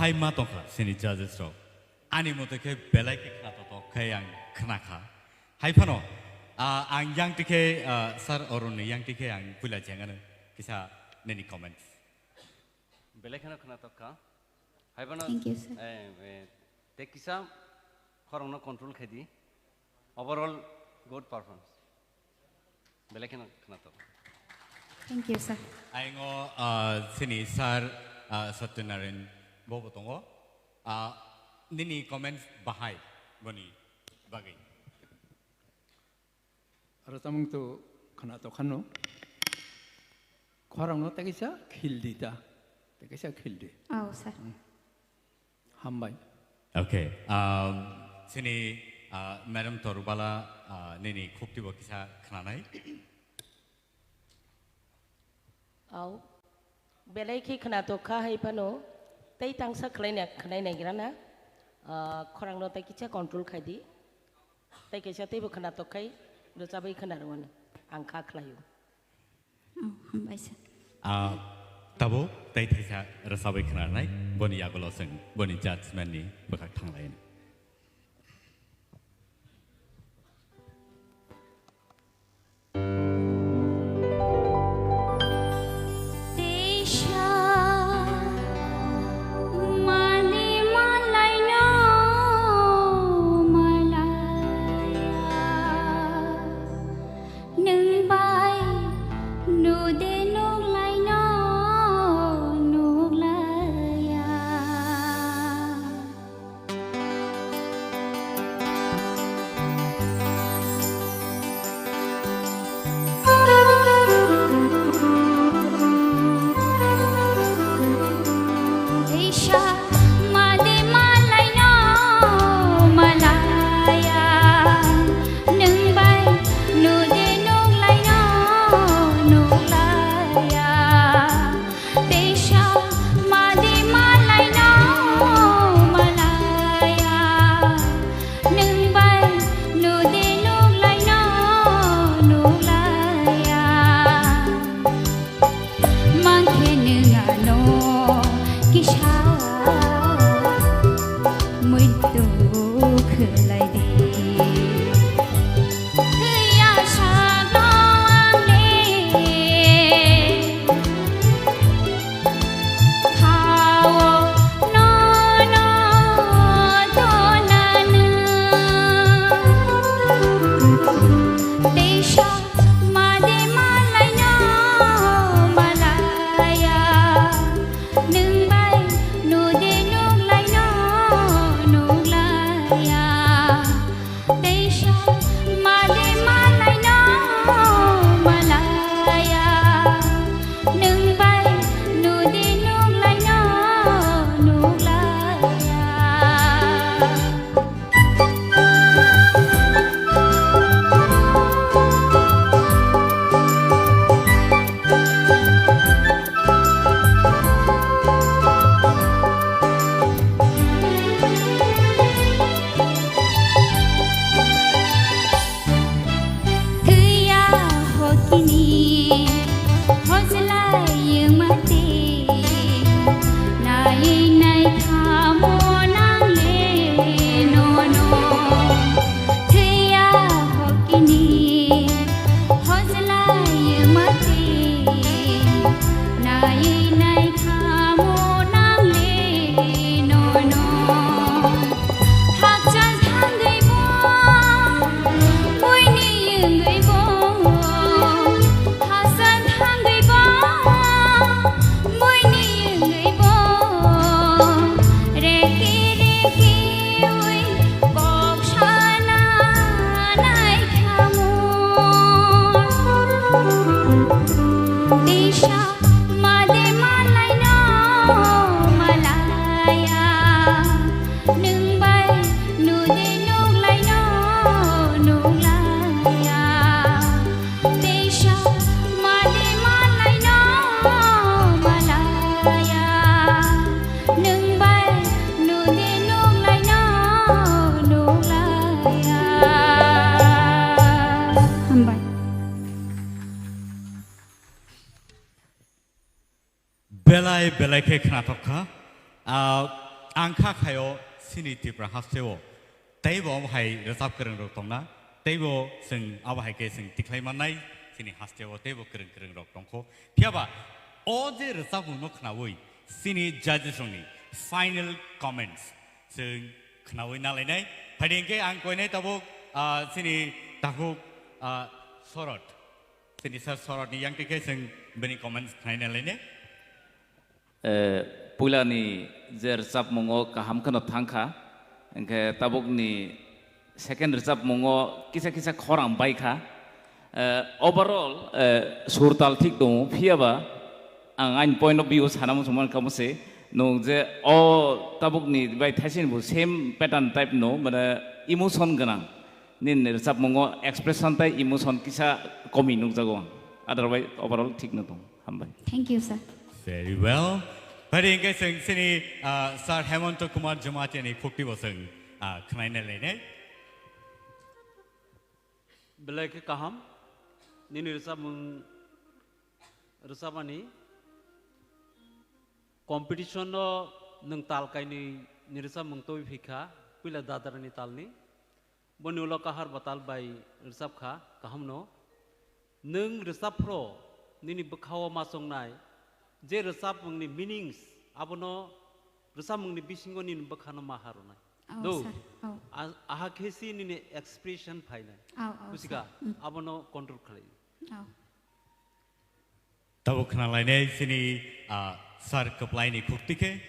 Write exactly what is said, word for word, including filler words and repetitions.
Hai ma tongkha sini judges rok. Ani mote khe belai khe khna totok khe ang khna kha. Hai phano, ah, ang yang tikhe, ah, Sir Arun ni yang tikhe ang puila jengano kisa nini comments. Belai kheno khna tokkha. Hai phano, Thank you, sir. Eh, eh, te kisa khorokno control khai di. Overall good performance. Belai kheno khna tokkha. Thank you, sir. Aingo, ah, sini Sir, ah, Satyanarayan bobo tongo. Ah, nini comments bahai boni bagwi. Aro tamung tu khna to khano. Khorang no tei kisa khil di ta. Tei kisa khil di. Oh, sir. Hmm. Hambai. Okay. Um, sini, uh, Madam Torubala, uh, nini khukti bo kisa khnanai. Au. Belai khe khna to kha hai phano. Tei tangsa khlai na khnai nai gira na. Uh, khorang no tei kisa control khai di. Tei kaisa teibo khna tok khai rwchabwi khna rwmano ang kha khlaio. Oh, hambai sir. Ah, tabuk tei thaisa rwchabwi khna rwnai, boni yagulo chwng boni judgment ni bwkhak thanglaino. Teisa mani malaino malaya, nwng bai nude nuklaino nuklaya. Teisa made malaino malaya, nwng bai nude nuklaino nuklaya. Teisa madi malaino malaya, nwng bai nudi nuklaino nuklaya. Mangkhe nwng ano kisa muitu khwlai di. Thwiya sakno ang le khao nono donano. Teisa made malaino malaya. Nwng bai nudi nuklaino nuklaya. Teisa made malaino malaya. Nwng bai nudi nuklaino nuklaya. Thwiya hokini hojlai mate, nai nai khamo nangle nono. Thwiya hokini hojlai mate, nai nai khamo nangle nono. Hakchal thangwi bo, buini wngwi bo, hakchal thangwi bo, buini wngwi bo, reki reki wi kok sana nai khamu. Tisa made malaino malaya, nwng bai nudi nuklaino nuklaya. Tisa made malaino malaya, nwng bai nudi nuklaino nuklaya. Hambai. Belai belai khe khnathok kha. Ah, Ang kha khaio chini Tripura hasteo teibo omo hai rwchap kwrwng rok tongna, teibo chwng abo hai khe chwng tikhlai mannai chini hasteo teibo kwrwng kwrwng rok tongkho. Phiyaba o je rwchapmung no khnaui chini judges rokni final comments chwng khnaui nalainai. Phaidi hwnkhe ang koinai tabuk, ah, chini takhuk, ah, Sorot. Chini sir Sorot ni yang tikhe chwng bini comments khnai nalainai. Eh, puilani je rwchapmungo kaham kheno thangkha, hwnkhe tabukni second rwchapmungo kisa kisa khorang baikha. Eh, overall, eh, sur tal thik tongo, phiyaba ang ani point of view sana muchungma kamo se, nwng je o tabukni bai thaisini bo same pattern type no, mane emotion gwnang nini rwchapmungo expression tai emotion kisa komi nukjago ang, otherwise overall thik no tongo. Hambai. Thank you, sir. Very well. Phaidi hwnkhe chwng chini, ah, Sir Hemanta Kumar Jamatia ni khukti bo chwng, ah, khnaina lainai. Belai khe kaham. Nini rwchapmung rwchapmani competition no nwng tal kainwi ni rwchapmung twi phikha, puila dadarani talni. Boni ulo kahar batal bai rwchapkha, kahamno. Nwng rwchapphro nini bwkhao ma chongnai je rwchapmungni meanings, abono rwchapmungni bisingo nini bwkhano ma harwnai. Oh, do. Sir. Oh. A-, aha khe si nini expression phainai. Oh, oh, Kusika, sir. Mm. Abono control khlai. Oh. Tabuk khna lainai chini, ah, sir kwplaini khukti khe,